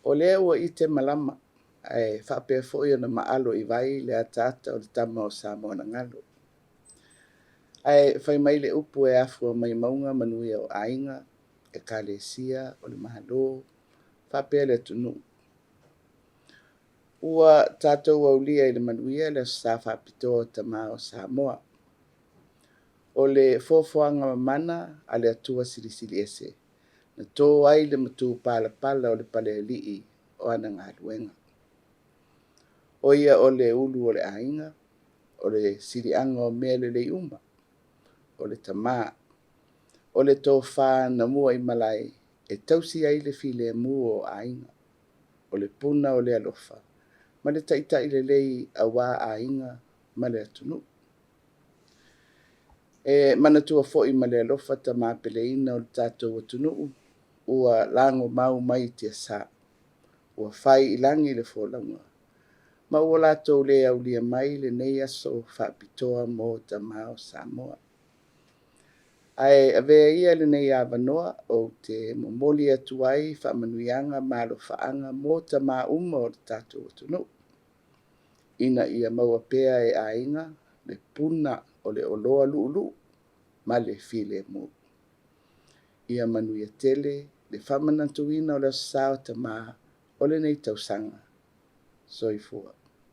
O lea ua i te malama ae faapea foi ona maalo i vai le ataata o le tama o Samoanagalo. Ae fai mai le upu e afua mai mauga manuia o aiga, Ekalesia, o le Malo faapea le atunuu. Ua tatou aulia i le manuia le Aso Sa Faapitoa o Tama o Samoa. O le foafoaga mamana a le Atua Silisili Ese na to ai le matupalapala o le palealii o ana galuega. O ia o le ulu o le aiga, o le siliaga o mea lelei uma, o le tama, o le tofa na muaimalae e tausi ai le filemu o aiga, o le puna o le alofa ma le taitai lelei aua aiga ma le atunuu. E manatua foi ma le alofa tama peleina o le tatou atunuu ua lagomau mai i tiasa, ua fai i lagi le folauga ma ua latou le aulia mai lenei aso faapitoa mo tama o Samoa. Ae avea ia lenei avanoa ou te momoli atu ai faamanuiaga ma alofaaga mo tama uma o le tatou atunuu, ina ia maua pea e aiga le puna o le oloa luuluu ma le filemu. Ia manuia tele le faamanatuina o le Aso Sa o Tama o lenei tausaga. Soifua.